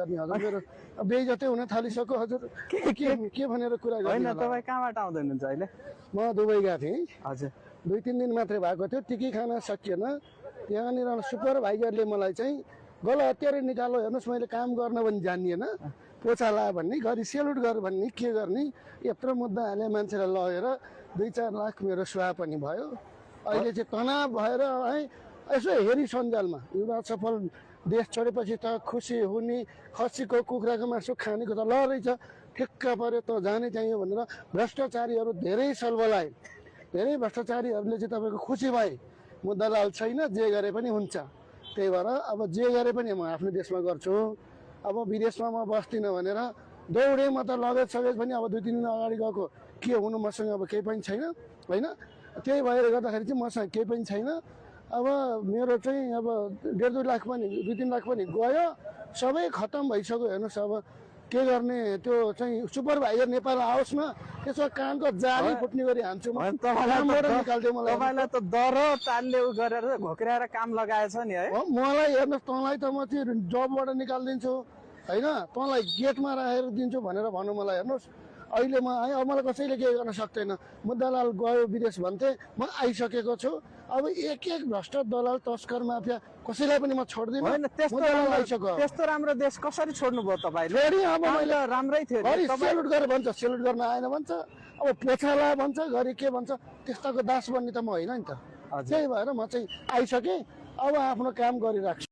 गर्ने हजुर मेरो बेइज्जतै हुन थालिसक्यो हजुर के भनेर कुरा होइन गर्ने तपाईँ कहाँबाट आउँदै हुनुहुन्छ अहिले म दुबई गएको थिएँ हजुर 2-3 दिन मात्रै भएको थियो टिकी खान सकिएन त्यहाँनिर सुपरभाइजरले मलाई चाहिँ गल हतियारै निकालो हेर्नुहोस् मैले काम गर्न पनि जानिएन पोछा ला भन्ने घरि सेल्युट गर भन्ने के गर्ने यत्रो मुद्दा हाले मान्छेलाई लगेर 2-4 लाख मेरो सुहा पनि भयो अहिले चाहिँ तनाव भएर है यसो हेरी सञ्जालमा युवराज सफल देश छोडेपछि त खुसी हुने खसीको कुखुराको मासु खानेको त ल रहेछ ठिक्क पर्यो त जाने चाहियो भनेर भ्रष्टाचारीहरू धेरै सल्बलाए धेरै भ्रष्टाचारीहरूले चाहिँ तपाईँको खुसी भए मुद्दा लाल छैन जे गरे पनि हुन्छ त्यही भएर अब जे गरे पनि म आफ्नो देशमा गर्छु अब विदेशमा म बस्दिनँ भनेर दौडे म त लगेज सगेज पनि अब 2-3 दिन अगाडि गएको के हुनु मसँग अब केही पनि छैन होइन त्यही भएर गर्दाखेरि चाहिँ मसँग केही पनि छैन अब मेरो चाहिँ अब 1.5-2 लाख पनि 2-3 लाख पनि गयो सबै खतम भइसक्यो हेर्नुहोस् अब के गर्ने त्यो चाहिँ सुपरभाइजर नेपाल आओस् न त्यसो कानको जाली फुट्ने गरी हान्छु म निकाल्दियो मलाई तपाईँलाई त दर तालले उ गरेर घोक्राएर काम लगाएछ नि है मलाई हेर्नुहोस् तँलाई त म चाहिँ जबबाट निकालिदिन्छु होइन तँलाई गेटमा राखेर दिन्छु भनेर भन्नु मलाई हेर्नुहोस् अहिले म आएँ अब मलाई कसैले केही गर्न सक्दैन मुद्दालाल गयो विदेश भन्थे म आइसकेको छु अब एक भ्रष्ट दलाल तस्कर माफिया कसैलाई पनि म छोड्दिनँ होइन त्यस्तो राम्रो देश कसरी छोड्नु भयो तपाईँले अब मैले राम्रै थियो सेल्युट गरेर भन्छ सेल्युट गर्न आएन भन्छ अब पोछाला भन्छ घरि के भन्छ त्यस्ताको दास बन्ने त म होइन नि त त्यही भएर म चाहिँ आइसकेँ अब आफ्नो काम गरिराख्छु